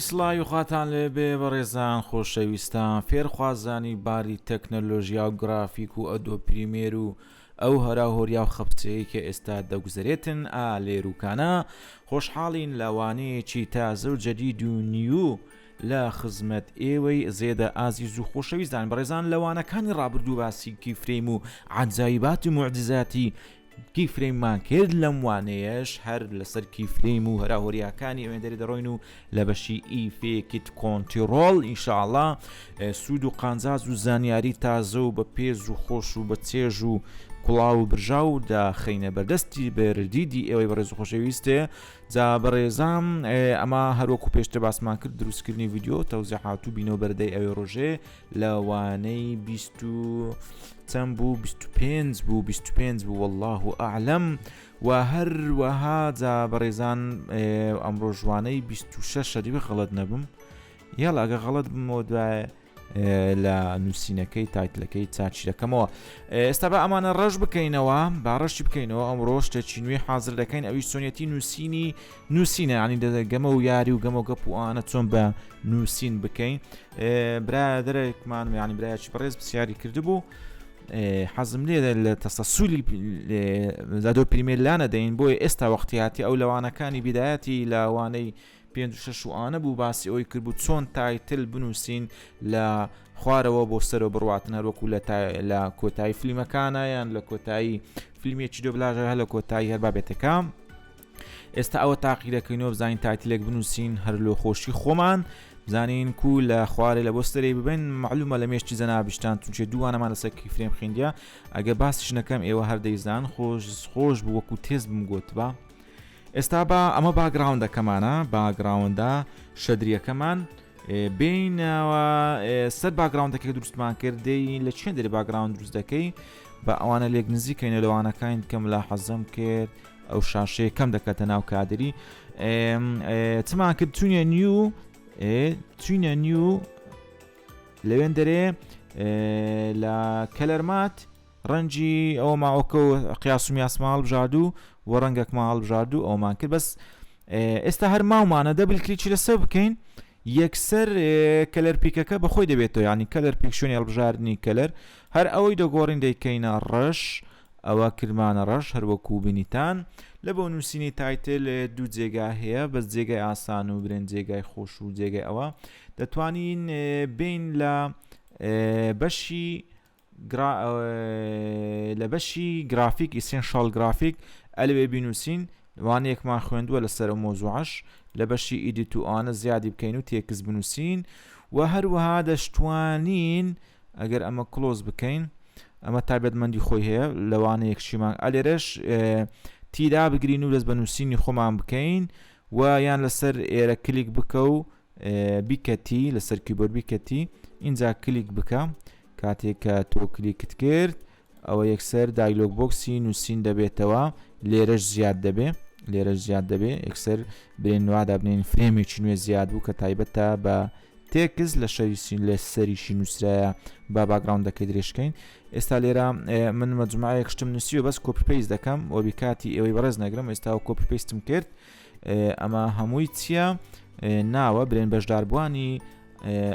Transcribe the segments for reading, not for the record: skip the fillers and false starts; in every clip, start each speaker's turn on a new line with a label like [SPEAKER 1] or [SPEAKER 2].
[SPEAKER 1] سڵاوی خواتان لێ بێ بەڕێزان خۆشەویستان فێرخوازانی باری تەکنەلۆژیا و گرافیک و Adobe Premiere و ئەو هەرا هۆریا و خەپچەیە کە ئێستا دەگوزەرێتن ئا لێروکانە خۆشحاڵین لە وانەیەکی تازە و جەدید و new لە خزمەت ئێوەی زێدە ئازیز و خۆشەویستان بەڕێزان لە وانەکانی ڕابردوو باسی keyframe و عەجایبات و موعجیزاتی keyframe مان کرد لەم وانەیەش هەر لەسەر keyframe و هەراهۆریاکانی ئەوێندەری دەڕۆین و لە بەشی effect control ئینشاءڵا سوود و قانجاز و زانیاری تازە و بە پێز و خۆش و بە چێژ و کوڵاو و برژاو داخینە بەردەستی بەردیدی ئێوەی بەڕێز و خۆشەویستێ جا بەڕێزان ئەمە هەروەکو پێشتر باسمان کرد دروستکردنی ڤیددیو تەوزیحات و بینەوە بەردەی ئەوێ ڕۆژێ لە وانەی 20 چەند بوو 25 بوو 25 بوو والله ئەعلم و هەروەها جا بەڕێزان ئەمڕۆ ژوانەی 26 شەریبی غەڵت نەبم یاڵا ئەگە غەڵت بمەوە دوایە لە نووسینەکەی title ەکەی چاکی دەکەمەوە ئێستا بە ئەمانە ڕەش بکەینەوە با ڕەشی بکەینەوە ئەمڕۆ شتێکی نوێ حاضر دەکەین ئەوی چۆنیەتی نووسینی نووسینە ینی دەگەمە و یاری و گەمە و گەپ و ئانە چۆن بە نووسین بکەین برادەرێکمان ینی برایکی بەڕێز پرسیاری کردبوو حەزم لێ لە تەسەسولی Adobe Premiere لانە دەین بۆیە ئێستا وەختیاتی ئەو لەوانەکانی بیدایەتی لاوانەی پێنج و شەش و ئانە بوو باسی ئەوی کرد بوو چۆن title بنووسین لە خوارەوە بۆ سەرەوە بڕواتن هەروەکو لە لە کۆتایی فلیمەکانە یان لە کۆتایی فیلمێکی دۆبلاژە هەر لە کۆتایی هەر بابێتەکە ئێستا ئەوە تاقی دەکەینەوە بزانین title ێک بنووسین هەر لۆ خۆشی خۆمان بزانین کو لە خوارێ لە بۆ سەری ببین معلومە لە مێشتی جەنابیشتان چونچێ دووانەمان لەسەر keyframe خوێندیە ئەگە باسیش نەکەم ئێوە هەر دەیزان خۆش خۆش بوو وەکو تێز بم گوتبا ئێستا با ئەمە background ەکەمانە background ە شەدریەکەمان بینەوە سەر background ەکە دروستمان کرد دێین لە چێن دەری background دروست دەکەی بە ئەوانە لێک نزیکەینە لەوانەکان کەم لا حەزم کرد ئەو شاشەیە کەم دەکاتە ناو کادری چمان کرد چونیە new چوینە new لەوێن دەرێ لە color matte ڕەنگی ئەوە ماوەکە و قیاس و میاسمان هەڵبژارد و و ڕەنگەکمان هەڵبژارد و ئەومان کرد بەس ئێستا هەر ماومانە double click ی لەسەر بکەین یەکسەر color pick ەکە بەخۆی دەبێتەوە ینی color pick شوێنی هەڵبژاردنی color هەر ئەوەی دەگۆڕین دەیکەینە ڕەش ئەوە کرمانە ڕەش هەروەکو بینیتان لە بۆ نووسینی title دوو جێگا هەیە بەس جێگای ئاسان و برێن جێگای خۆش و جێگای ئەوە دەتوانین بین لە بەشی لە بەشی graphic essential graphic ئەلەوێ بینوسین وانەیەکمان خوێندووە لەسەر ئەو مۆزوعەش لە بەشی edit و ئانە زیادی بکەین و تێکس بنووسین و هەروەها دەشتوانین ئەگەر ئەمە close بکەین ئەمە تایبەتمەندی خۆی هەیە لەوانەیەک شیمان ئەلێرەش تیدا بگرین و دەست بە نووسینی خۆمان بکەین و یان لەسەر ئێرە کلیک بکە و بیکەتی لەسەر کیبۆرد بیکەتی ئینجا کلیک بکە کاتێک کە تۆ کلیکت کرد ئەوە یەکسەر dialog box ی نووسین دەبێتەوە لێرەش زیاد دەبێ لێرەش زیاد دەبێ یەکسەر برێن وادا بنین frame ێکی نوێ زیاد بوو کە تایبەتە بە تێکس لە شەریسین لە سەریشی نووسرایە با background ەکەی درێژکەین ئێستا لێرە من مەجموعەیەک شتم نووسیوە بەس copy paste دەکەم وەبی کاتی ئێوەی بەڕێز نەگرم ئێستا و copy paste م کرد ئەمە هەمووی چییە ناوە برێن بەشداربووانی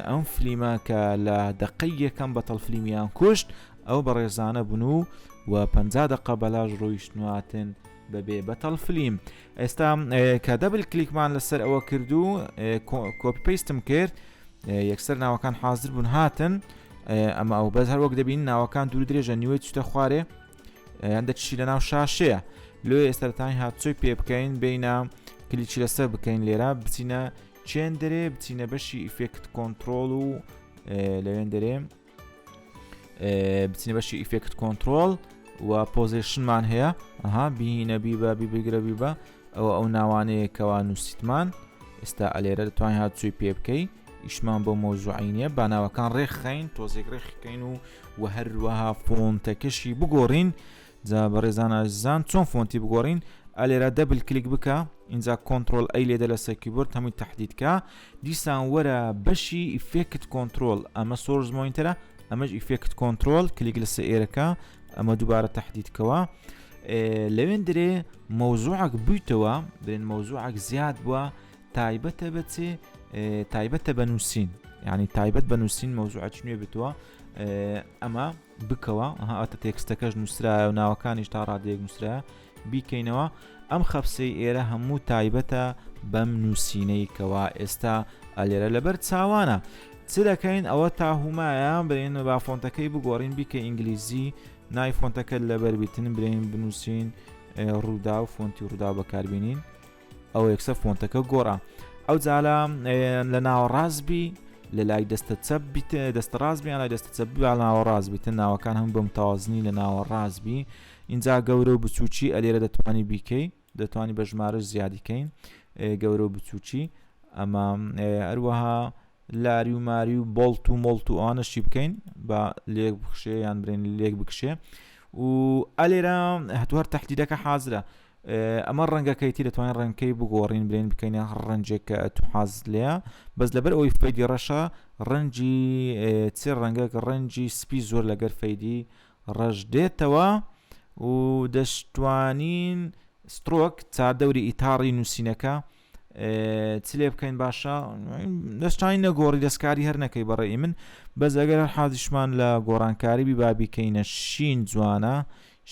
[SPEAKER 1] ئەم فلیمە کە لە دقەی یەکەم بەتەڵ فلیمیان کوشت ئەو بەڕێزانە بوون و و پ دقە بەلاش ڕۆیشتنواتن بەبێ بەتەڵ فلیم ئێستا کە double click مان لەسەر ئەوە کرد و copy paste م کرد یەکسەر ناوەکان حاضر بوون هاتن ئەمە ئەو بەس هەروەک دەبین ناوەکان دوور درێژە نیوەی چتە خوارێ یان دەچی لە ناو شاشەیە لۆ ئێستا هاتچۆی پێ بکەین بینە کلیکی لەسەر بکەین لێرە بچینە چێن دەرێ بچینە بەشی effect control و لەوێن دەرێ بچینە بەشی effect control و position مان هەیە ئەها بینە بیبە بی بگرە بیبە ئەوە ئەو ناوانەیە کەوا نووسیتمان ئێستا ئەلێرە دەتوانین هاتچۆی پێ بکەی ئیشمان بۆ مۆزوعی نییە با ناوەکان ڕێکخین تۆزێک ڕێخکەین و و هەروەها فۆنتەکەشی بگۆڕین جا بەڕێزان ئازیزان چۆن فۆنتی بگۆڕین ئەلێرا double click بکە اینجا control A لێدە لەسەر کیبۆرد هەمووی تهدید کە دیسان وەرە بەشی effect control ئەمە source monitor ە ئەمەش effect control کلیک لەسەر ئێرەکە ئەمە دووبارە تهدید کەوە لەوێن درێ مەوزوعەک بوویتەوە برێن مەوزوعەک زیاد بووە تایبەتە بەچێ؟ تایبەتە بە نووسین یعنی تایبەت بە نووسین مەوزوعەکی نوێ بتوە ئەمە بکەوە ئەتە تێکستەکەش نووسرایە و ناوەکانیش تا ڕادەیەک نووسرایە بیکەینەوە ئەم خەفسەی ئێرە هەموو تایبەتە بەم نووسینەی کەوا ئێستا ئەلێرە لەبەر چاوانە چ دەکەین ئەوە تا هومایە برێن با فۆنتەکەی بگۆڕین بیکە ئینگلیزی نای فۆنتەکە لەبەر بیتن برێن بنووسین ڕوودا و فۆنتی ڕوودا بەکاربیینین ئەوە یەکسەر فۆنتەکە گۆڕا ئەو جالە لە ناوەڕاست بی لە لای دەستە چەپ بیت دەستە ڕاست بیان لای دەستە چەپ بی ناوەڕاست بیتن ناوەکان هەم بە متوازنی لە ناوەڕاست بی اینجا گەورە و بچوکی ئەلێرە دەتوانی بیکەی دەتوانی بە ژمارەش زیادیکەین گەورە و بچوکی ئەمە هەروەها لاری و ماری و bold و مۆڵت و ئەوانەشی بکەین بە لێک بخشێ یان برێن لێک بکشێ و ئەلێرە هەتوار تەحدیدەکە حازرە ئەمە ڕەنگەکەیتی دەتوانین ڕەنگەکەی بگۆڕین برێن بکەینە هەر ڕەنجێک کە تو حازت لێیە بەس لەبەر ئەوەی fade ی ڕەشە ڕەنجی چ ڕەنگەک ڕەنجی سپی زۆر لەگەر fade ی ڕەش دێتەوە و دەشتوانین stroke چاردەوری ئیتاڕی نووسینەکە چ لێ بکەین باشە دەستانی نەگۆڕی دەستکاری هەر نەکەی بەڕێی من بەس ئەگەر هەر حازیشمان لە گۆڕانکاری بی بابیکەینە شین جوانە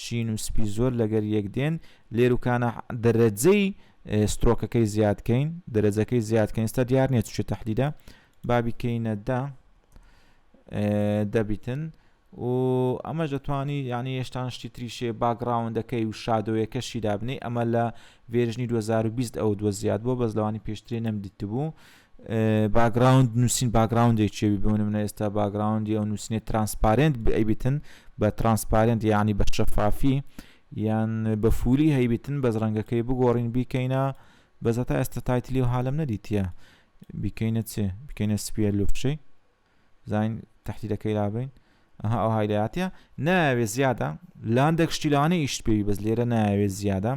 [SPEAKER 1] شین و سپی زۆر لەگەر یەک دێن لێروکانە دەرەجەی stroke ەکەی زیادکەین دەرەجەکەی زیادکەین ئێستا دیار نییە چ تەحدیدە بابیکەینە دە دەبیتن و ئەمەش دەتوانی یعنی هێشتان شتی تریشێ background ەکەی و shadow یەکەشی دابنێی ئەمە لە version ی 2020 ئەو دووە زیاد بووە بەس لەوانی پێشترێ نەمدیتبوو background نووسین background ێک چێوی بۆ منە ئێستا background ی ئەو نووسینێ transparent ئەیبیتن بە transparent یعنی بە شەفافی یان بە fully هەیبیتن بەس ڕەنگەکەی بگۆڕین بیکەینە بەس هەتا ئێستا title ی و حالم نەدیتیە بیکەینە چێ بکەینە سپیە لوفشەی زین تەحدیدەکەی لابین ئەها ئەو هایلایاتە ناوێ زیادە لاندێک شتی لەوانەیە ئیشت پێوی بەس لێرە ناوێ زیادە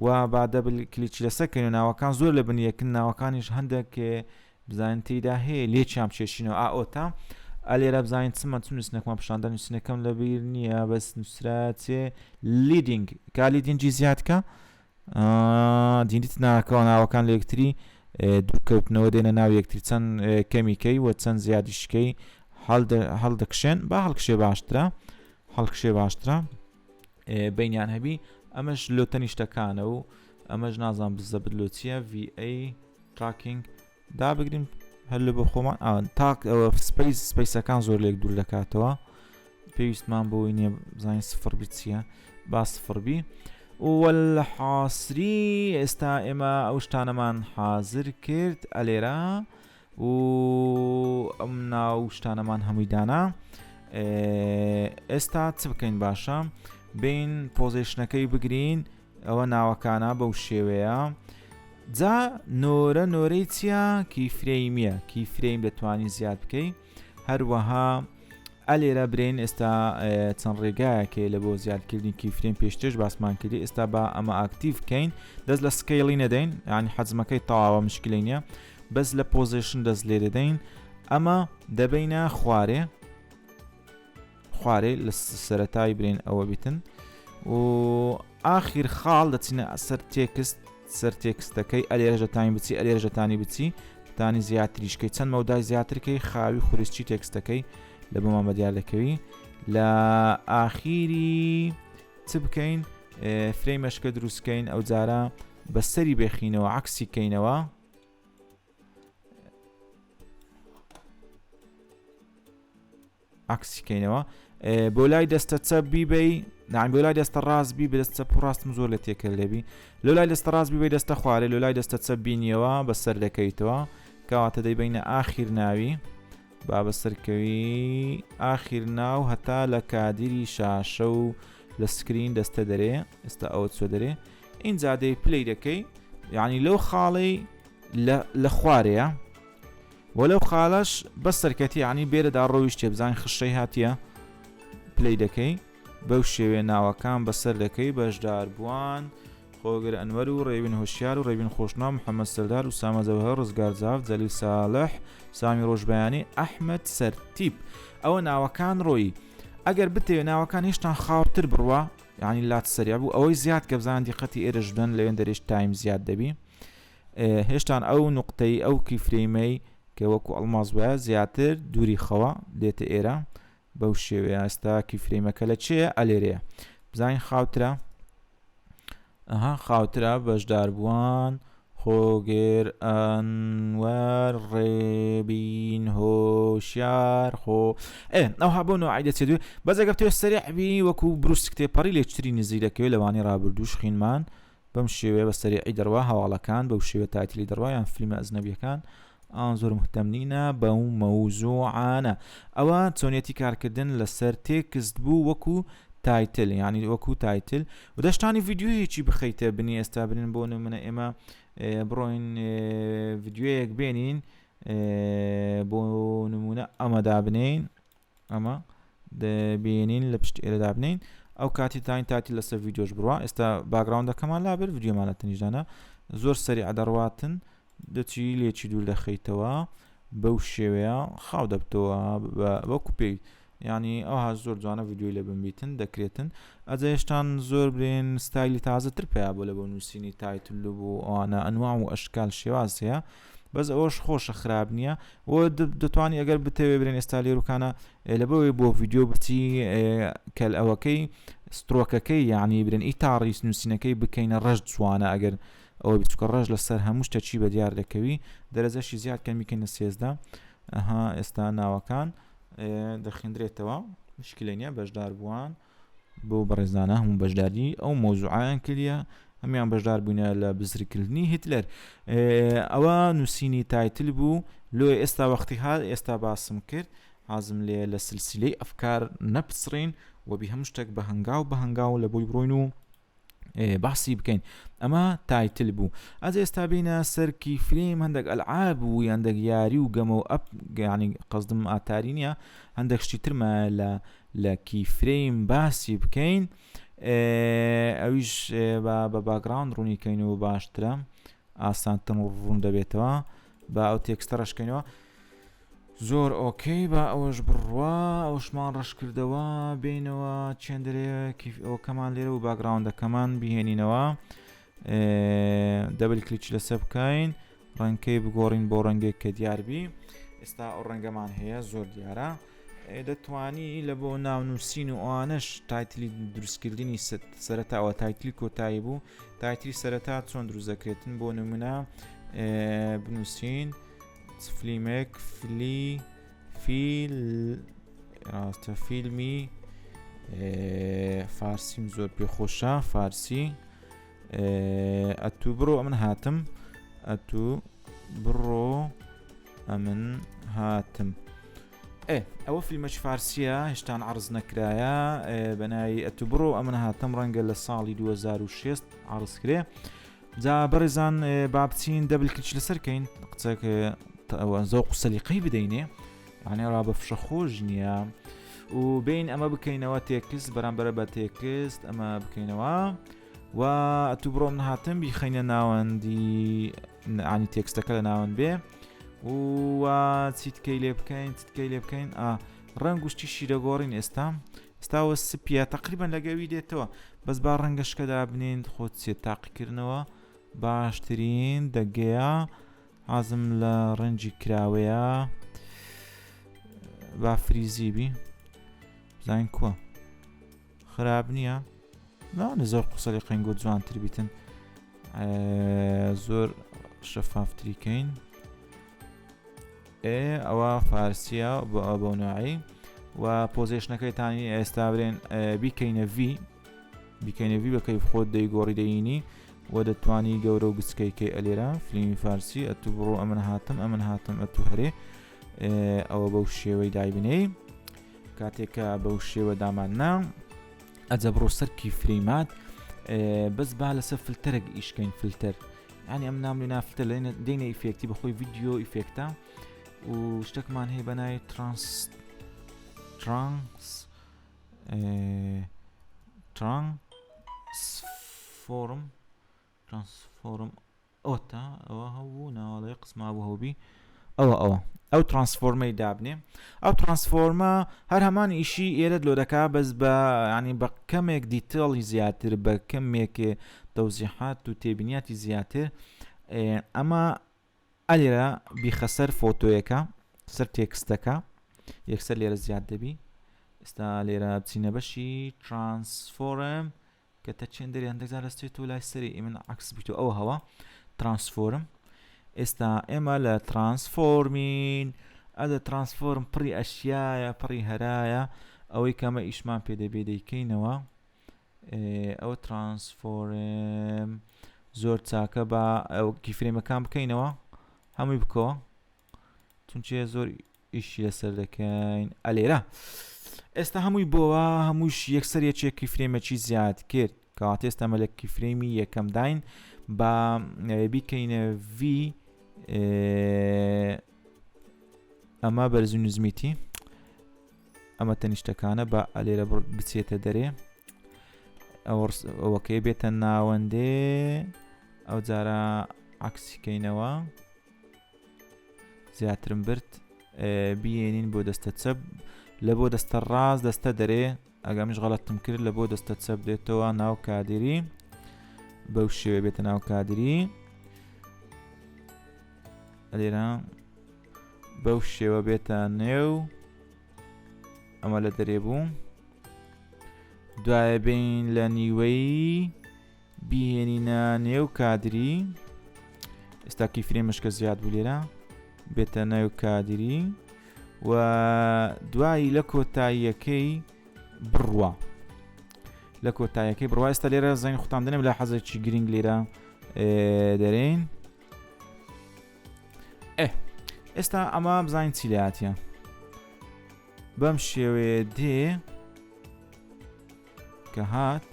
[SPEAKER 1] و با double click ی لەسەر کەین و ناوەکان زۆر لە بن یەکن ناوەکانیش هەندێک بزانین تێیدا هەیە لێکیان بچێشینەوە ئا ئۆتا ئەلێرە بزانین چمە چ نووسنەکەمان پیشاندا نووسینەکەم لەبیر نییە بەس نووسرا چێ leading کا leading ی زیادکە دینیت ناکەوە ناوەکان لە یەکتری دوورکەوتنەوە دێنە ناو یەکتری چەند کەمی کەی و چەند زیادیشکەی هەڵدەکشێن با هەڵکشێ باشترە هەڵکشێ باشترە بینیان هەبی ئەمەش لۆ تەنیشتەکانە و ئەمەش نازان بزەبت لۆ چییە VA tracking دابگرین هەر لە بۆ خۆمان تاک ئەوە space space ەکان زۆر لێک دوور دەکاتەوە پێویستمان بۆی نییە بزانین سفر بی چییە با سفر بی وەلحاسری ئێستا ئێمە ئەو شتانەمان حاضر کرد ئەلێرە و ئەم ناو شتانەمان هەمووی دانا ئێستا چ بکەین باشە بین position ەکەی بگرین ئەوە ناوەکانە بەو شێوەیە جا نۆرە نۆرەی چییە key frame ە key frame دەتوانی زیاد بکەی هەروەها ئەلێرە برێن ئێستا چەند ڕێگایەکێ لە بۆ زیادکردنی key frame پێشترش باسمان کردی ئێستا با ئەمە active بکەین دەست لە scale ی نەدەین ینی حەزمەکەی تەواوە مشکلی نییە بەس لە position دەست لێ دەدەین ئەمە دەبینە خوارێ خوارێ لە سەرەتای برێن ئەوە بیتن و ئاخیر خاڵ دەچینە سەر text سەر text ەکەی ئەلێرەش دەتانی بچی ئەلێرەش دەتانی بچی تانی زیاتریشکەی چەند مەودای زیاترکەی خاوی خوریسچی text ەکەی لە بۆمان بەدیار دەکەوی لە ئاخیری چ بکەین frame ەشکە دروستکەین ئەو جارە بەسەری بێخینەوە عکسی کەینەوە عەکسی کەینەوە بۆ لای دەستە چەپ بیبەی نعم بۆ لای دەستە ڕاست بی بەدەست چەپ و ڕاستم زۆر لە تێکەل دەبی لۆ لای دەستە ڕاست بیبەی دەستە خوارێ لۆ لای دەستە چەپ بینیەوە بەسەر دەکەیتەوە کەواتە دەیبینە ئاخیر ناوی با بەسەرکەوی ئاخیر ناو هەتا لە کادیری شاشە و لە screen دەستە دەرێ ئێستا ئەوە چۆ دەرێ اینجا دەی play دەکەی یعنی لەو خاڵەی لە خوارەیە وە لەو خالەش بەس سەرکەتی یانی بێرەدا ڕۆیشتێ بزانین خشەی هاتیە play دەکەی بەو شێوێ ناوەکان بەسەر دەکەی بەشداربووان خۆگر ئەنوەر و ڕێوین هۆشیار و ڕێوین خۆشناو محەممەد سەردار و سامە جەوهەر ڕزگار جاف جەلیل ساڵح سامی ڕۆژبەیانی ئەحمەد سەرتیپ ئەوە ناوەکان ڕۆیی ئەگەر بتەوێ ناوەکان هێشتان خاوتر بڕوا یعنی لات سەریع بوو ئەوەی زیاد کە بزان دیقەتی ئێرەش بدەن لەوێن دەرێش time زیاد دەبی. هێشتان ئەو نوقتەی ئەو keyframe ەی کە وەکو ئەڵماس وایە زیاتر دووری خەوە دێتە ئێرە بەو شێوەیە ئێستا keyframe ەکە لە چێە ئەلێرەیە بزانین خاوترە ئەها خاوترە بەشداربووان خۆگر ئەنوەر ڕێبین هۆشیار خۆ ئێ ئەوها بۆ نوعی دەچێت بەس ئەگەر تۆ سەریع بی وەکو بروسک تێپەڕی لێکتری نزیک دەکەوێت لەوانی ڕابردووش خینمان بەم شێوەیە بە سەریعی دەڕوا هەواڵەکان بەو شێوە title ی دەڕوا یان فیلمە ئەجنەبیەکان ئان زۆر مهتەم نینە بەو مەوزوعانە ئەوە چۆنیەتی کارکردن لەسەر text بوو وەکو title یعنی وەکو title و دەشتانی ڤیدیۆیەکی بخەیتە بنی ئێستا بنن بۆ نمونە ئێمە بڕۆین ڤیدیۆیەک بێنین بۆ نمونە ئەمە دابنین ئەمە دەبینین لە پشت ئێرە دابنین ئەو کاتی تاین تاتی لەسەر ڤیددیۆش بڕوا ئێستا background ەکەمان لابر ڤیددیۆمان لە تەنیشدانە زۆر سەری دەڕواتن دەچی لێکی دوور دەخەیتەوە بەو شێوەیە خاو دەبتەوە وەکو پێی ینی ئەوها زۆر جوانە ڤیددیۆی لە بنبیتن دەکرێتن ئەجا هێشتان زۆر برێن ستایلی تازەتر پیا بۆ لە بۆ نووسینی title بوو ئەوانە ئەنوا و ئەشکال شێواز هەیە بەس ئەوەش خۆشە خراپ نییە و دەتوانی ئەگەر بتەوێ برێن ئێستا لێروکانە لە بەوەی بۆ ڤیددیو بچی کەل ئەوەکەی stroke ەکەی یعنی برێن ئی تاڕیس نووسینەکەی بکەینە ڕەش جوانە ئەگەر ئەوە بچکە ڕەش لەسەر هەموو شتەکی بە دیار دەکەوی دەرەجەشی زیاد کەمی کەینە 13 ئەها ئێستا ناوەکان دەخێندرێتەوە مشکلە نییە بەشدار بووان بۆ بەڕێزانە هەموو بەشداری ئەو مۆزوعیان کردە هەمان بەشدار بووینە لە بزرکردنی هیتلەر ئەوە نووسینی title بوو لۆ ئێستا وەختی هاات ئێستا باسم کرد حازم لێ لە سلسلەی ئەفکار نەپچڕین وەبی هەموو شتێک بە هەنگاو بە هەنگاو لە بۆی بڕۆین و باسی بکەین ئەمە title بوو ئەج ئێستا بینە سەر keyframe هەندێک ئەلعاب و هەندێک یاری و گەمە و ئەپ گەیانی قەزدم ئاتاری نییە هەندێک شتی ترمە لە لە keyframe باسی بکەین ئەویش بە background ڕوونیکەین و باشترە ئاسانتر ڕوون دەبێتەوە با ئەو text ە ڕەشکەینەوە زۆر okay با ئەوەش بڕوا ئەوشمان ڕەشکردەوە بینەوە چێندرێ ئەوکەمان لێرە و background ەکەمان بهێنینەوە double click لەسەر بکەین ڕەنگەکەی بگۆڕین بۆ ڕەنگێک کە دیاربی ئێستا ئەو ڕەنگەمان هەیە زۆر دیارە دەتوانی لە بۆ ناونووسین و ئەوانەش title ی دروستکردنی سەرەتاوە title ی کۆتایی بوو title ی سەرەتا چۆن دروست دەکرێتن بۆ نمونە بنووسین فلیمێک فلی فیل ڕاستە فیلمی فارسیم زۆر پێخۆشە فارسی ئەتوو بڕۆ ئەمن هاتم ئەتوو بڕۆ ئەمن هاتم ئێ ئەوە فیلمەش فارسیە هێشتان عرض نەکرایە بەناوی ئەتوو بڕۆ ئەمن هاتم ڕەنگە لە ساڵی 2006 عرض کرێ جا بەڕێزان با بچین double click لەسەر کەین قچەک ئەوە زۆ قوسەلیقەی بدەینێ یعنی ڕا بە فشە خۆش نییە و بین ئەمە بکەینەوە text بەرامبەرە بە text ئەمە بکەینەوە و ئەتوو بڕۆم هاتم بیخەینە ناوەندی عنی text ەکە لە ناوەند بێ و چیتکەی لێ بکەین چیتکەی لێ بکەین ئا ڕەنگ گوشتیشی دەگۆڕین ئێستا ئێستاوە سپیە تقریبان لەگەوی دێتەوە بەس با ڕەنگەشکە دابنین خۆت چێ تاقیکردنەوە باشترین دەگەیە حازم لە ڕەنجی کراوەیە با فریزی بی بزانین کووە خراپ نییە لەوانە زۆر قسەلی قەنگۆ جوانتر بیتن زۆر شەفافتریکەین ئێ ئەوە فارسیە بۆ ئەو بۆ نوعی و position ەکەیتانی ئێستا برێن بیکەینە V بیکەینە V بەکەی خۆت دەیگۆڕی دەینی و دەتوانی گەورە و گچکەیکەی ئەلێرە فیلمی فارسی ئەتو بڕۆ ئەمن هاتم ئەمن هاتم ئەتو هەرێ ئەوە بەو شێوەی دایبنەی کاتێک کە بەو شێوە دامان نا ئەجە بڕۆ سەر keyframe ات بەس با لەسەر فلتەرێک ئیشکەین فلتەر ینی ئەم نام لێ نافلتەر لێنە دێنە effect ی بەخۆی ڤیدیۆ effect ە و شتێکمان هەیە بە ناوی trans trans transform transform ئۆتا ئەوە هەبوو ناوەڵێ قسما بوو هەوبی ئەوە ئەوە ئەو transform ەی دابنێ ئەو transform ە هەر هەمان ئیشی ئێرەت لۆ دەکا بەس بە ینی بە کەمێک detail ی زیاتر بە کەمێک تەوزیحات و تێبینیاتی زیاتر. ئەمە ئەلێرە بیخە سەر فۆتۆیەکە سەر تێکستەکە یەکسەر لێرە زیاد دەبی ئێستا لێرە بچینە بەشی transform کە تە چێن دەری هەندێک جار دەستێت و لای سەری ئیمن عکس بیت و ئەو هەوا transform ئێستا ئێمە لە transform ین ئەدە transform پڕی ئەشیایە پڕی هەرایە ئەوەی کەمە ئیشمان پێ دەبێ دەیکەینەوە ئەوە transform زۆر چاکە بە ئەو keyframe ەکان بکەینەوە هەمووی بکەوە چونچێ زۆر ئیشی لەسەر دەکەین ئەلێرە ئێستا هەمووی بۆوە هەمووش یەکسەر یەکێک keyframe ەکی زیاد کرد کەواتە ئێستا مە لە keyframe ی یەکەمداین با بیکەینە V ئەمە بەرز و نزمیتی ئەمە تەنیشتەکانە بە ئەلێرە بچێتە دەرێ ئەوەکەی بێتە ناوەندێ ئەو جارە عکسیکەینەوە زیاترم برد بیێنین بۆ دەستە چەپ لە بۆ دەستە ڕاست دەستە دەرێ ئەگەمیش غەڵەتم کرد لە بۆ دەستە چەپ دێتەوە ناو کادری بەو شێوێ بێتە ناو کادری لێرە بەو شێوە بێتە نێو ئەمە لە دەرێ بوو دوایە بین لە نیوەی بیهێنینە نێو کادری ئێستا keyframe ش کە زیاد بوو لێرە بێتە نێو کادری و دوایی لە کۆتاییەکەی بڕوا لە کۆتایەکەی بڕوا ئێستا لێرە زەنگ خوتان دەنێم لە حەزێکی گرنگ لێرە دەرێن ئێ ئێستا ئەمە بزانین چی لاتە بەم شێوەیە دێ کە هات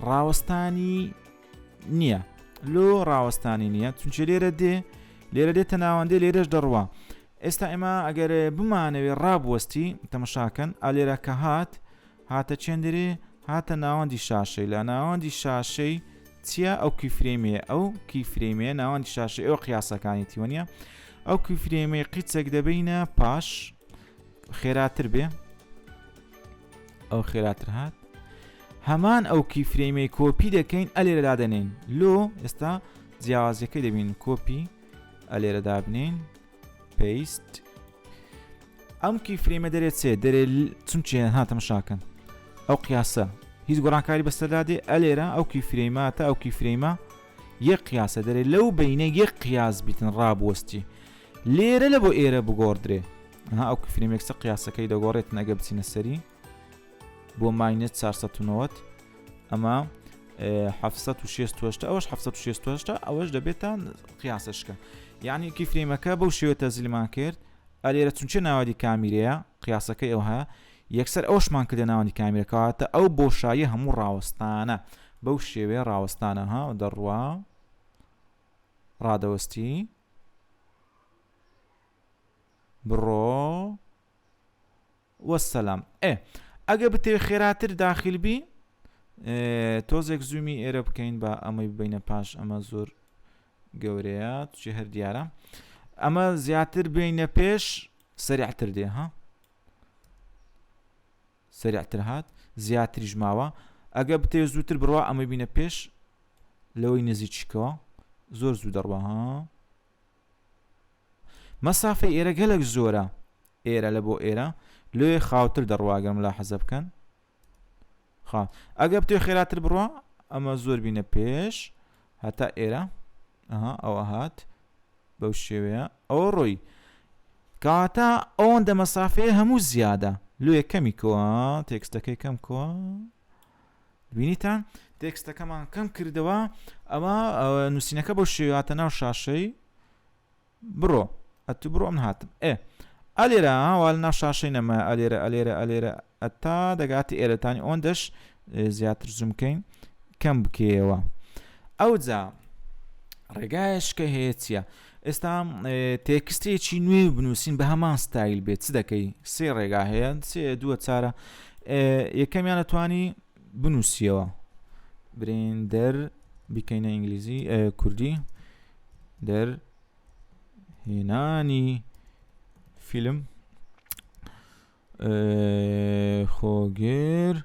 [SPEAKER 1] ڕاوەستانی نییە لۆ ڕاوەستانی نییە چونچە لێرە دێ لێرە دێتە ناوەندێ لێرەش دەڕوا ئێستا ئێمە ئەگەر بمانەوێ ڕابوەستی تەمەشاکەن ئالێرە کە هات هاتە چێندرێ هاتە ناوەندی شاشەی لە ناوەندی شاشەی چییە ئەو keyframe ەیە ئەو keyframe ەیە ناوەندی شاشەی ئەو قیاسەکانی تیوەنیە ئەو keyframe ەی قیچێک دەبینە پاش خێراتر بێ ئەو خێراتر هات هەمان ئەو keyframe ەی کۆپی دەکەین ئەلێرە دادەنین لۆ ئێستا جیاوازیەکەی دەبین کۆپی ئەلێرە دابنین paste ئەم keyframe ە دەرێت چێ دەرێ چونچێ هاتەمە شاکەن ئەو قیاسە هیچ گۆڕانکاری بەسەردا دێ ئەلێرە ئەو keyframe ە تا ئەو keyframe ە یەک قیاسە دەرێ لەو بینە یەک قیاس بیتن ڕابوەستی لێرە لە بۆ ئێرە بگۆڕدرێ ها ئەو keyframe ێکسە قیاسەکەی دەگۆڕێت نەگە بچینە سەری بۆ minus 490 ئەمە 768 ئەوەش 768 ئەوەش دەبێتان قیاسەشکە یعنی keyframe ەکە بەو شێوە تەزیلمان کرد ئەلێرە چونچە ناوەدی کامیرەیە قیاسەکەی ئەو هەیە یەکسەر ئەوشمان کردە ناوەندی کامیرەکەواتە ئەو بۆشاییە هەموو ڕاوەستانە بەو شێوەیە ڕاوەستانە ها دەڕوا ڕادەوەستی بڕۆ وەسەلام ئێ ئەگە بتەوێ خێراتر داخل بی تۆزێک زوومی ئێرە بکەین بە ئەمەی ببینە پاش ئەمە زۆر گەورەیە چی هەر دیارە ئەمە زیاتر بینە پێش سەریعتر دێ ها سەریعتر هات زیاتریش ماوە ئەگە بتەوێ زووتر بڕوا ئەمە بینە پێش لەوەی نزیکیکەوە زۆر زوو دەڕوا ها مەسافەی ئێرە گەلک زۆرە ئێرە لە بۆ ئێرە لێ خاوتر دەڕواگەم لا حەزە بکەن خا ئەگە بتێ خێراتر بڕوا ئەمە زۆر بینە پێش هەتا ئێرە ئەها ئەوە هات بەو شێوەیە ئەوە ڕۆی کەواتە ئەوەندە مەسافەیە هەموو زیادە لۆیە کەمی کۆ تێکستەکەی کەم کۆ بینیتان تێکستەکەمان کەم کردەوە ئەمە نووسینەکە بۆ شێواتە ناو شاشەی بڕۆ ئەتو بڕۆ من هاتم ئێ ئەلێرە وا لە ناو شاشەی نەما ئەلێرە ئەلێرە ئەلێرە ئەتا دەگاتە ئێرەتانی ئۆندەش زیاتر زووم بکەین کەم بکەیەوە ئەوجا ڕێگایش کە هەیە چییە ئێستا تێکستێکی نوێ بنووسین بە هەمان ستایل بێت چ دەکەی سێ ڕێگا هەیە سێ دووە چارە یەکەمیان ئەتوانی بنووسیەوە برین دەر بیکەینە ئینگلیزی کوردی دەر هێنانی فیلم خۆگر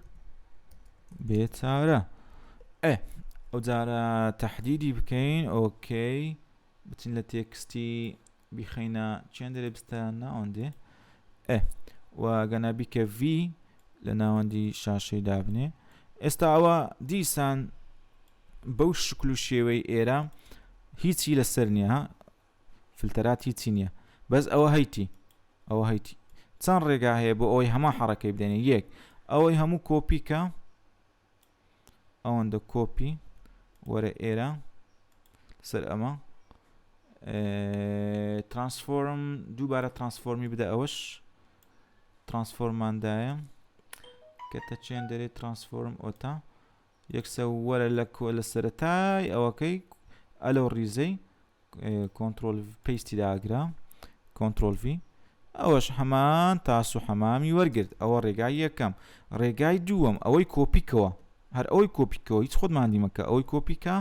[SPEAKER 1] بێچارە ئێ. ئەو جارە تەحدیدی بکەین okay بچین لە text ی بیخەینە چێن دەرێ بستە ناوەندێ ئێ و گەنا بیکە V لە ناوەندی شاشەی دابنێ ئێستا ئەوە دیسان بەو شکل و شێوەی ئێرە هیچی لەسەر نییە ها فلتەرات هیچی نییە بەس ئەوە هەیتی ئەوە هەیتی چەند ڕێگا هەیە بۆ ئەوەی هەمان حڕەکەی بدەێنێ یەک ئەوەی هەموو کۆپیکە ئەوەندە کۆپی وەرە ئێرە سەر ئەمە transform دووبارە transform ی بدە ئەوەش transform ماندایە کە تەچێن دەرێ transform ئۆتا یەکسە وەرە لە کۆ لە سەرەتای ئەوەکەی ئەلەو ڕیزەی control paste ی داگرە control V ئەوەش هەمان تاس و حەمامی وەرگرت ئەوە ڕێگای یەکەم ڕێگای دووەم ئەوەی کۆپیکەوە هەر ئەوەی کۆپیکەوە هیچ خۆت ماندی مەکە ئەوەی کۆپیکە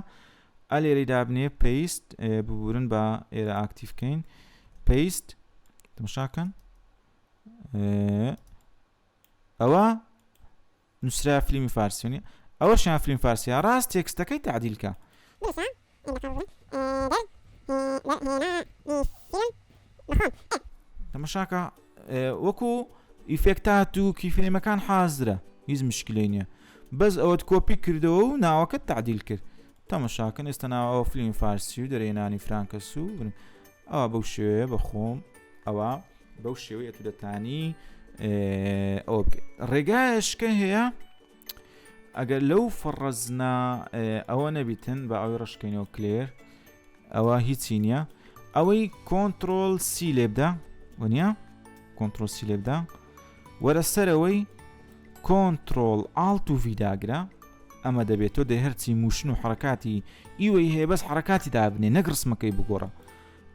[SPEAKER 1] ئەلێرەی دابنێ paste ببورن بە ئێرە active کەین paste تەماشاکەن ئەوە نووسرا فیلمی فارسی نیە ئەوەشیان فیلم فارسیە ڕاست تێکستەکەی تەعدیل کە. تەمەشاکە وەکو ئیفێکتات و keyframe ەکان حازرە هیچ مشکلەی نییە بەس ئەوەت کۆپی کردەوە و ناوەکەت تعدیل کرد تەمەشاکەن ئێستا ناوەوە فیلم فارسی و دەرێنانی فرانکەس و ئەوە بەو شێوەیە بەخۆم ئەوە بەو شێوەیە تو دەتانی ئەوە بکەیت ڕێگایشکە هەیە ئەگەر لەو فڕەزنا ئەوە نەبیتن بە ئەوەی ڕشکەینەوە clear ئەوە هیچی نییە ئەوەی control C لێبدا وەنیە control C لێبدا وەرە سەرەوەی control alt و V داگرە ئەمە دەبێت تۆ دەی هەرچی motion و حرەکاتی ئیوەی هەیە بەس حرەکاتی دابنێ نەک ڕسمەکەی بگۆڕە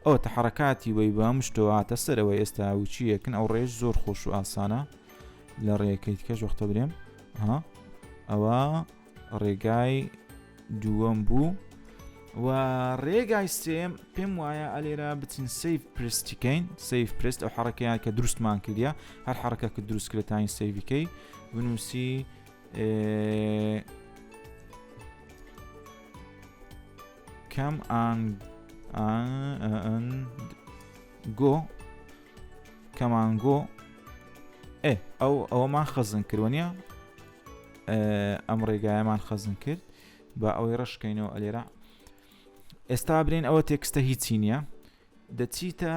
[SPEAKER 1] ئەوەتە حەڕەکاتی وەی بە مشتەوە هاتە سەرەوە ئێستا وچیەکن ئەو ڕێژ زۆر خۆش و ئاسانە لە ڕێەکەی کەش وەختە برێم ها ئەوە ڕێگای دووەم بوو و ڕێگای سێم پێم وایە ئەلێرە بچین save preset یکەین save preset ئەو حڕەکەیان کە دروستمان کردە هەر حڕەکە کە دروست کرێتانی save یکەی بنووسی come and go come and go ئێ ئەو ئەوەمان خەزن کردوە نیە ئەم ڕێگایەمان خەزن کرد بە ئەوەی ڕشکەینەوە ئەلێرە ئێستا برێن ئەوە text ە هیچی نییە دەچیتە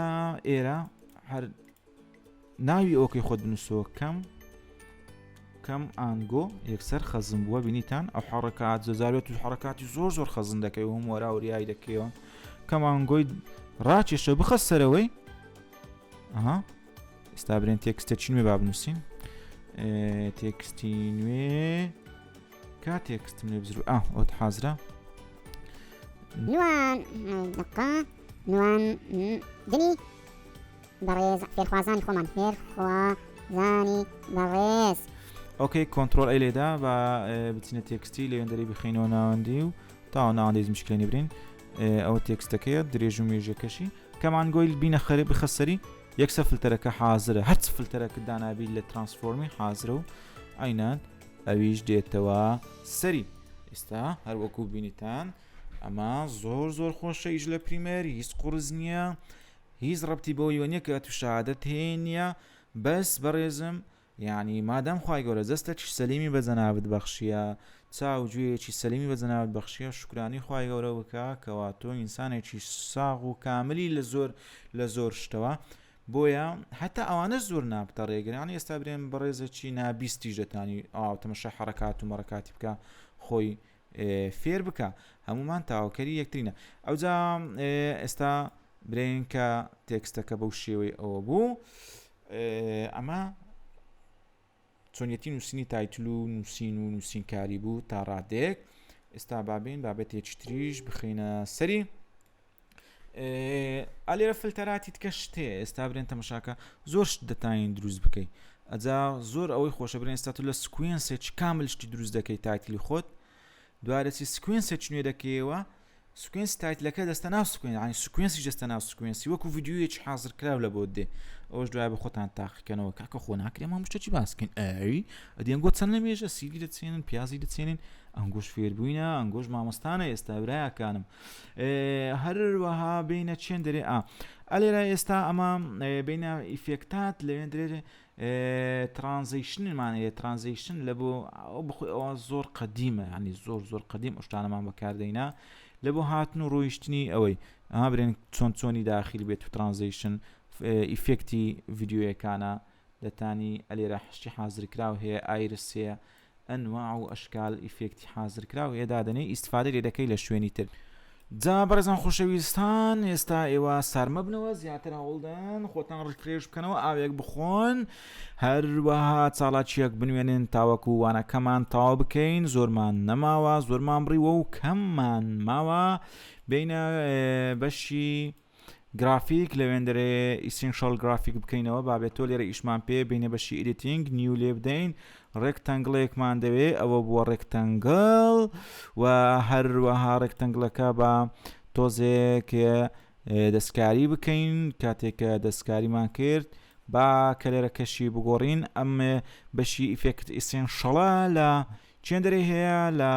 [SPEAKER 1] ئێرە هەر ناوی ئۆکەی خۆت بنووسەوە come come and go یەکسەر خەزم بووە بینیتان ئەو حڕکات زۆزارێت و حڕکاتی زۆر زۆر خەزن دەکەی و هەموو وەراوریای دەکەیەوە come and go ی ڕاکێشە بخە سەرەوەی ئەها ئێستا برێن text ە چی نوێ با بنووسین text ی نوێ کا text م لێ بزرو ئا ئەوت حازرە
[SPEAKER 2] نوان دقا نوان دنی بەڕێز فێرخوازانی خۆمان فێرخوازانی بەڕێز.
[SPEAKER 1] okay control A لێدا با بچینە text ی لەوێندەری بخینەوە ناوەندی و تاوە ناوەندی مشکلێنی برین ئەوە text ەکەیە درێژ و مێژەکەشی come and go یل بینە خەرێ بخە سەری یەکسە فلتەرەکە حازرە هەرچ فلتەرەکە دانابی لە transform ی حازرە و عینان ئەویش دێتەوە سەری ئێستا هەروەکو بینیتان ئەمە زۆر زۆر خۆشە ئیش لە Premiere هیچ قورس نییە هیچ ڕەبتی بەوەیوە نیە کە ئەتو شەهادەت هەیە نیە بەس بەڕێزم یعنی مادام خوای گەورە جەستەکی سەلیمی بە جەنابت بەخشیە چاو گوێیەکی سەلیمی بە جەنابت بەخشیە شوکرانی خوای گەورە بکە کەوا تۆ ئینسانێکی ساغ و کاملی لە زۆر لە زۆر شتەوە بۆیە هەتا ئەوانە زۆر نابتە ڕێگرانی ئێستا برێن بەڕێزەکی نابیستیش دەتانی ئاو تەمەشا حرەکات و مەڕەکاتی بکە خۆی فێر بکە هەمومان تاوکەری یەکترینە ئەوجا ئێستا برێن کە text ەکە بەو شێوەی ئەوە بوو ئەمە چۆنیەتی نووسینی title و نووسین و نووسینکاری بوو تا ڕادێک ئێستا بابین بابەتێکی تریش بخینە سەری ئالێرە فلتەراتی تکە شتێ ئێستا برێن تەمەشاکە زۆر شت دەتانین دروست بکەی ئەجا زۆر ئەوەی خۆشە برێن ئێستا تو لە sequence ێک کامل شتی دروست دەکەی title ی خۆت دوارەچی sequence ێک نوێ دەکەیەوە. sequence title ەکە دەستە ناو sequence ینی sequence ی دەستە ناو sequence ی وەکو ڤیدیۆیەکی حاضر کراو لە بۆ دێ ئەوش دوای بە خۆتان تاقیکەنەوە کاکە خۆ ناکرێ ما مشتەکی باسکەین ئەی ئەدیەنگۆ چەند لە مێژە سیری دەچێنن پیازی دەچێنن ئەنگۆش فێربووینە ئەنگۆش مامۆستانە ئێستا برایەکانم هەروەها بینە چێن دەرێ ئا ئەلێرە ئێستا ئەمە بینە effect ات لەوێن درێ transition مان هەیە transition لە بۆ ئەو بخۆی ئەوە زۆر قەدیمە ینی زۆر زۆر قەدیم ئەو شتانەمان بەکاردەینا لە بۆ هاتن و ڕۆیشتنی ئەوەی ئەها برێن چۆن چۆنی داخل بێت و transition effect ی ڤیددیوەکانە دەتانی ئەلێرە حشتی حازرکراو هەیە iris هەیە ئەنواع و ئەشکال effect ی حازرکراو هەیە دادەنێی ئیستفادەی لێ دەکەی لە شوێنی تر. جا بەڕێزان خۆشەویستان ئێستا ئێوە سارمەبنەوە زیاتر هەوڵدەن خۆتان refresh بکەنەوە ئاوێک بخۆن هەروەها چاڵاکیەک بنوێنن تاوەکو وانەکەمان تەواو بکەین زۆرمان نەماوە زۆرمان بڕیوە و کەممان ماوە بینە بەشی گرافیک لەوێندەرێ essential graphic بکەینەوە با بێت تۆ لێرە ئیشمان پێ بینە بەشی editing new لێ بدەین rectangle ێکمان دەوێ ئەوە بووە rectangle و هەروەها rectangle ەکە بە تۆزێک دەستکاری بکەین کاتێک کە دەستکاریمان کرد با color ەکەشی بگۆڕین ئەم بەشی effect essential ە لە چێندەرێ هەیە لە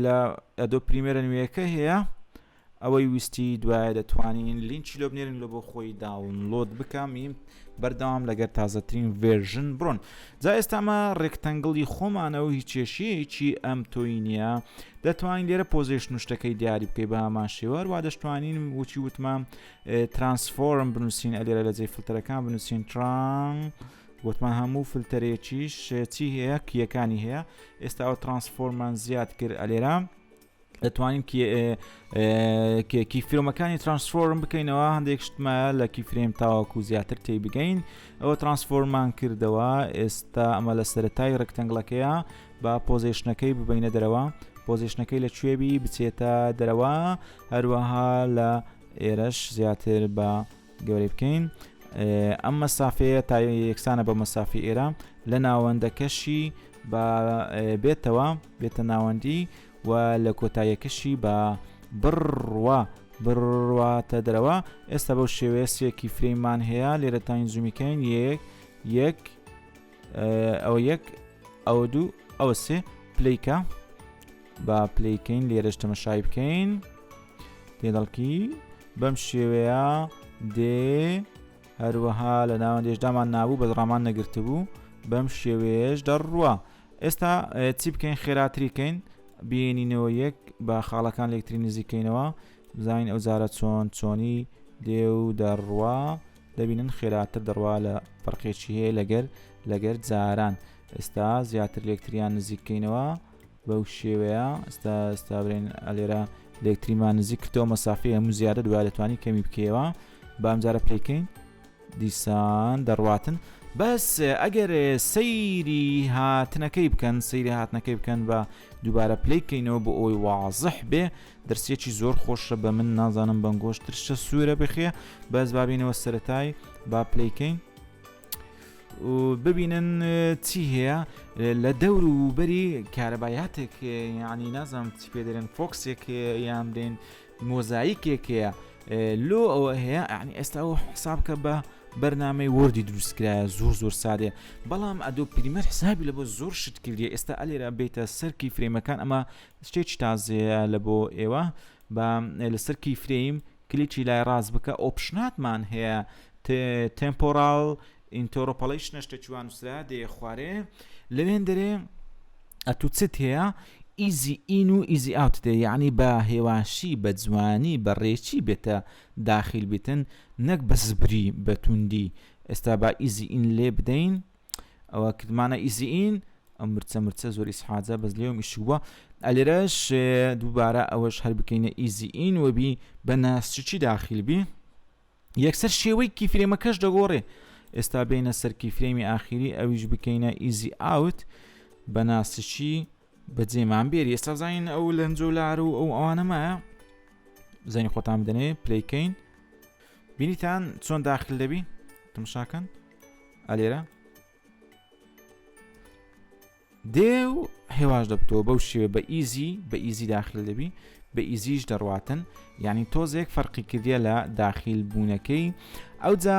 [SPEAKER 1] لە Adobe Premiere ە نوێیەکە هەیە ئەوەی ویستی دوایە دەتوانین لینکی لۆ بنێرین لە بۆ خۆی download بکەم میم بەردەوام لەگەر تازەترین version بڕۆن جا ئێستامە rectangle ی خۆمانە و هیچ کێشەیەکی ئەم تۆی نییە دەتوانین لێرە position و شتەکەی دیاری بکەی بە هەمان شێوە وا دەشتوانین وچی وتمان transform بنووسین ئەلێرە لە جێی فلتەرەکان بنووسین تران گوتمان هەموو فلتەرێکیش چی هەیە key ەکانی هەیە ئێستا ئەو transform مان زیاد کرد ئەلێرە دەتوانین key frame ەکانی transform بکەینەوە هەندێک شتمە لە key frame تاوەکو زیاتر تی بگەین ئەوە transform مان کردەوە ئێستا ئەمە لە سەتای rectangle ەکەیە با position ەکەی ببینە دەرەوە position ەکەی لە کوێبی بچێتە دەرەوە هەروەها لە ئێرەش زیاتر بە گەورەی بکەین ئەم مەسافەیە تا یەکسانە بە مەسافی ئێرە لە ناوەندەکەشی بە بێتەوە بێتە ناوەندی و لە کۆتاییەکەشی بە بڕوا بڕواتە دەرەوە ئێستا بەو شێوەیە سێکی frame مان هەیە لێرە تاین zoom یکەین یەک یەک ئەوە یەک ئەوە دوو ئەوە سێ play کە با play کەین لێرەش تەمەشای بکەین تێدەڵکی بەم شێوەیە دێ هەروەها لە ناوەندێشدامان نابوو بەس ڕامان نەگرتبوو بەم شێوەیەش دەڕوا ئێستا چی بکەین خێراتریکەین بینینەوە یەک بە خاڵەکان لەکتری نزیکەینەوە بزانین ئەو جارە چۆن چۆنی دێ و دەڕوا دەبینن خێراتر دەڕوا لە فەرقێکی هەیە لەگەر لەگەر جاران ئێستا زیاتر لەکتریان نزیکەینەوە بەو شێوەیە ئستا ئستا برێن ئەلێرە لەکتریمان نزیک کردەوە مەسافی هەموو زیادە دوای دەتوانانی کەمی بکەیەوە بام جارە play کەین دیسان دەڕواتن بەس ئەگەر سەیری هاتنەکەی بکەن سەیری هاتنەکەی بکەن بە دووبارە play کەینەوە بۆ ئەوی وازح بێ دەرسێکی زۆر خۆشە بە من نازانم بەنگۆش ترشە سوورە بخێ بەس بابینەوە سەتای با play کەین ببینن چی هەیە لە دەور و بەری کارەبایاتێک ینی نازانم چی پێ دەرێن فۆکسێک یان بێن مۆزایکێک هەیە لۆ ئەوە هەیە ینی ئێستا ئەو حساب کە بە بەرنمەی Word ی دروستکرایە زۆر زۆر سادێ بەڵام Adobe Premiere حسابی لە بۆ زۆر شت کردیە ئێستا ئەلێرە بێتە سەر key frame ەکان ئەمە شتێکی تازەیە لە بۆ ئێوە بە لەسەر key frame کلیکی لای ڕاست بکە option اتمان هەیە temporal interpolation شتێکی وا نووسرا دێ خوارێ لەوێن دەرێ ئەتو چت هەیە easy in و easy out دێ یعنی بە هێواشی بە جوانی بە ڕێکی بێتە داخیل بیتن نەک بە زبری بە توندی ئێستا با easy in لێ بدەین ئەوە کردمانە easy in ئەم مرچە مرچە زۆر ئیسحاجە بەس لێوم ئیشووە ئەلێرەش دووبارە ئەوەش هەر بکەینە easy in وەبی بە ناسچی داخیل بی یەکسەر شێوەی key frame ەکەش دەگۆڕێ ئێستا بینە سەر key frame ی ئاخیری ئەویش بکەینە easy out بە ناسچی بەجێمان بێری ئێستا زانین ئەو لەنجۆلار و ئەو ئەوانەمایە زانی خۆتان بدەنێ play کەین بینیتان چۆن داخل دەبی تمشاکەن ئەلێرە. دێ و هێواش دەبتەوە بەو شێوە بە easy بە easy داخل دەبی بە easy ش دەڕواتن یعنی تۆزێک فەرقی کردیە لە داخیل بوونەکەی ئەوجا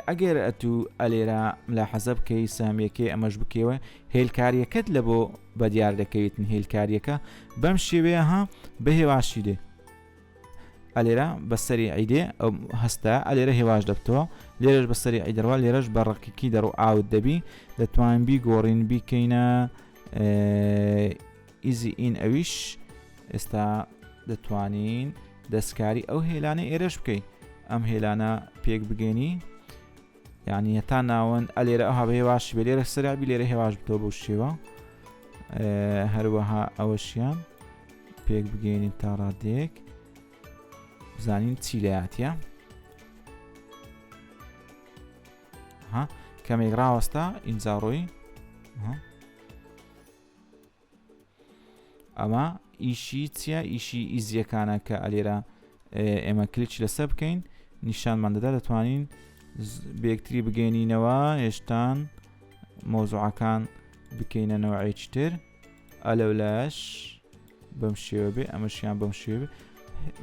[SPEAKER 1] ئەگەر ئەتوو ئەلێرە ملاحەزە بکەی سامیەکەی ئەمەش بکەوە هێلکاریەکەت لە بۆ بە دیار دەکەویتن هێلکاریەکە بەم شێوەیە ها بە هێواشی دێ ئەلێرە بە سەری عیدێ ئەو هەستە ئەلێرە هێواش دەبتەوە لێرەش بە سەری عیدەڕوا لێرەش بە ڕقیکی دەڕۆ ئاوت دەبی دەتوانین بیگۆڕین بیکەینە easy in ئەویش ئێستا دەتوانین دەستکاری ئەو هێلانە ئێرەش بکەین ئەم هێلانە پێک بگەێنی یعنی هەتا ناوەند ئەلێرە ئەوها بە هێواشی بێ لێرە سەرابی لێرە هێواش بتەوە بەو شێوە هەروەها ئەوەشیان پێک بگەێنین تا ڕادێک بزانین چی لەاتە ها کەمێک ڕاوەستا ئینجا ڕۆی ئەمە ئیشی چییە ئیشی easy ەکانە کە ئەلێرە ئێمە کلیچ لەسەر بکەین نیشانمان دەدا دەتوانین بێکتری بگەینینەوە هێشتان مۆزوعەکان بکەینە نەوەیەکی تر ئەلەولاش بەم شێوە بێ ئەمەشیان بەم شێوە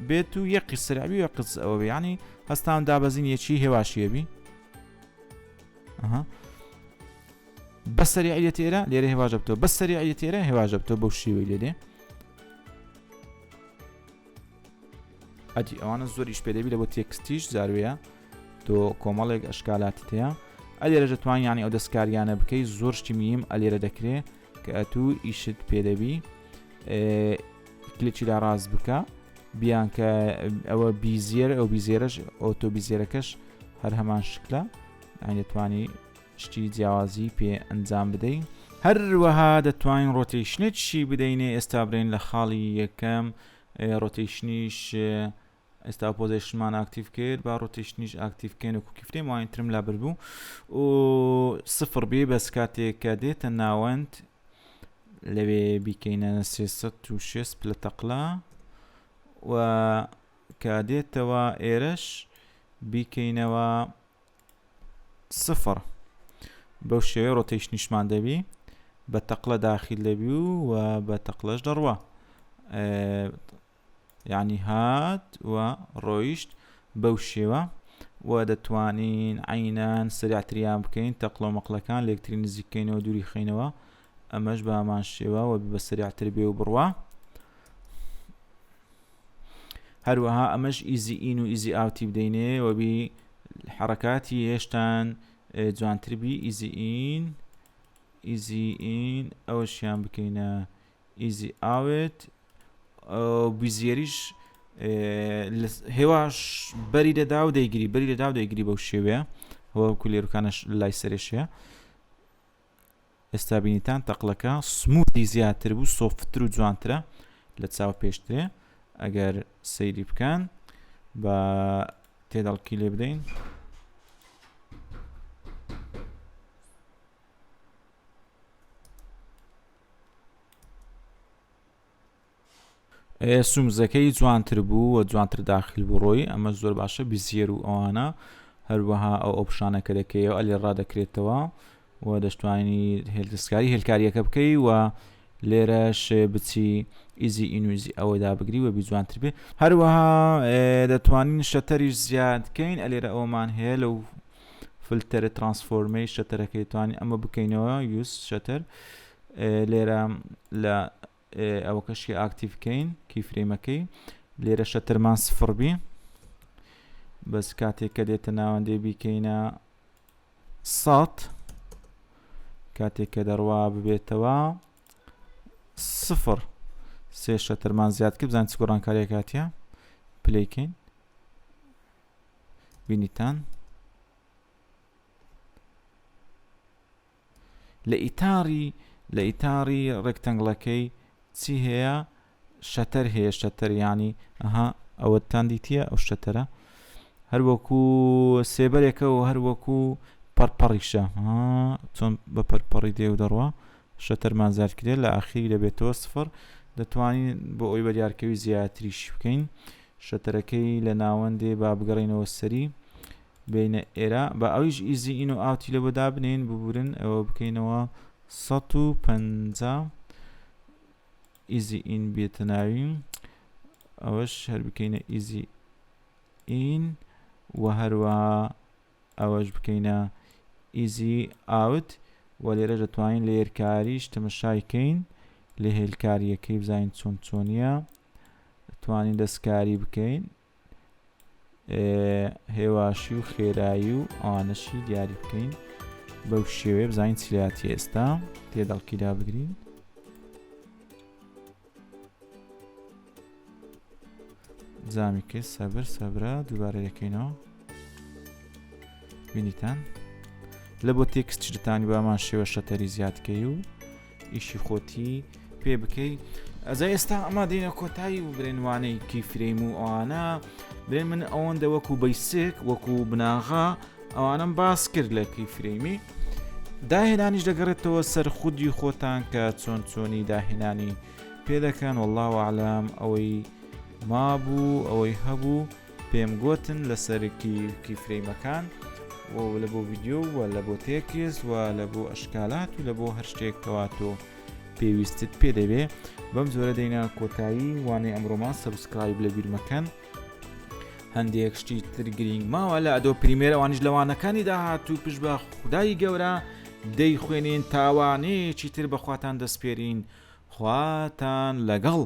[SPEAKER 1] بێت و یەقی سرعبی و قز ئەوە بێ ینی هەستان دابەزین یەکی هێواشیەبی بە سەریعی دێتە ئێرە لێرە هێواش دەبتەوە بە سەریعی دێتە ئێرە هێواش دەبتەوە بەو شێوەی لێ دێ ئەدی ئەوانە زۆر ئیش پێدەبی لە بۆ text یش جاروەیە تۆ کۆمەڵێک ئەشکالاتی تەیە ئەلێرە دەتوان یانی ئەو دەستکاریانە بکەی زۆر شتی میم ئەلێرە دەکرێ کە ئەتوو ئیشت پێدەبی کلێکی لا ڕاست بکە بیان کە ئەوە bezier ئەو bezier ەش auto bezier ەکەش هەر هەمان شکلە دەتوانی شتی جیاوازی پێ ئەنجام بدەین. هەروەها دەتوانین rotation ێکیشی بدەینێ ئێستا برێن لە خاڵی یەکەم rotation یش ئێستا position مان active کرد با rotation یش active کەین و key frame وانی ترم لا بردبوو و سفر بێ بەس کاتێک کە دێتە ناوەند لەوێ بیکەینە 306 پلە تەقلا و کە دێتەوە ئێرەش بیکەینەوە سفر بەو شێوەیە rotation یشمان دەبی بە تەقلە داخیل دەبی و بە تەقلەش دەڕوا یعنی هات و ڕۆیشت بەو شێوە و دەتوانین عینان سریعتریان بکەین تەقلە و مەقلەکان لەکتری نزیکەینەوە دووری خینەوە ئەمەش بامان شێوە و بە سریعتر بێ و بڕوا هەروەها ئەمەش easy in و easy out ی بدەینێ وەبی حرەکاتی هێشتان جوانتر بی easy in easy in ئەوەشیان بکەینە easy out bezier یش هێواش بەری دەدا و دەیگری بەری دەدا و دەیگری بەو شێوەیە وەکو لێرکانەش لای سەرێشەیە ئێستا بینیتان تەقلەکە smooth ی زیاتر بوو soft تر و جوانترە لە چاو پێشترێ ئەگەر سەیری بکەن بە تێدەڵکی لێ بدەین. سومزەکەی جوانتر بوو و جوانتر داخل بوو ڕۆی ئەمە زۆر باشە bezier و ئەوانە هەروەها ئەو option ە کە دەکەیەوە ئەلێ ڕادەکرێتەوە و دەشتوانی هێلدەستکاری هێلکاریەکە بکەی و لێرەش بچی easy in و easy ئەوە دابگری و بیجوانتر بێ هەروەها دەتوانین shutter یش زیاد کەین ئەلێرە ئەومان هەیە لەو فلتەرە transform ەی shutter ەکەی توانین ئەمە بکەینەوە use shutter لێرە لە ئەوەکەشی active کەین key frame ەکەی لێرە shutter مان سفر بی بەس کاتێک کە دێتە ناوەندێ بیکەینە سەد کاتێک کە دەڕوا ببێتەوە سفر سێ shutter مان زیاد کرد بزانین چ گۆڕانکاریەک هاتیە play کەین بینیتان لە ئیتاری لە ئیتاری rectangle ەکەی چی هەیە shutter هەیە shutter یانی ئەها ئەوەتان دیتیە ئەو shutter ە هەروەکو سێبەرێکە و هەروەکو پەرپەڕیشە چۆن بە پەرپەڕی دێ و دەڕوا shutter مان زیاد کرێت لە ئاخیری دەبێتەوە سفر دەتوانین بۆ ئەوی بەدیارکەوی زیاتریش بکەین shutter ەکەی لە ناوەندێ با بگەڕینەوە سەری بینە ئێرە بە ئەویش easy in و out ی لە بۆ دابنین ببورن ئەوە بکەینەوە. 150 easy in بێتە ناوی ئەوەش هەر بکەینە easy in و هەروەها ئەوەش بکەینە easy out و لێرە دەتوانین لە هێرکاریش تەمەشای کەین لە هێلکاریەکەی بزانین چۆن چۆنیە توانین دەستکاری بکەین هێواشی و خێرایی و ئەوانەشی دیاری بکەین بەو شێوەیە بزانین چیاتی ئێستا تێدەڵکیدا بگرین جامی کرد سەبر سەبرە دووبارە دەکەینەوە بینیتان لە بۆ text دەتانی بامان شێوە شەتەری زیادکەی و ئیشی خۆتی پێ بکەی ئەزا ئێستا ئەمە دێنە کۆتایی و برێن وانەی key frame و ئەوانە برێن من ئەوەندە وەکو basic وەکو بناغا ئەوانم باس کرد لە key frame ی داهێنانیش دەگەڕێتەوە سەر خودی خۆتان کە چۆن چۆنی داهێنانی پێ دەکەن والله اعلم ئەوەی مابوو ئەوەی هەبوو پێم گۆتن لەسەر key frame ەکان و لە بۆ ڤیدیۆ و لە بۆ تێکس و لە بۆ ئەشکالات و لە بۆ هەر شتێک کەوا تۆ پێویستت پێ دەبێ بەم جۆرە دەینە کۆتایی وانەی ئەمڕۆمان subscribe لە بیرمەکەن هەندێک شتی تر گرینگ ماوە لە Adobe Premiere ئەوانیش لەوانەکانی داهاتوو پشت بە خودای گەورە دەیخوێنین تاوانەیەکی تر بەخواتان دەسپێرین خواتان لەگەڵ.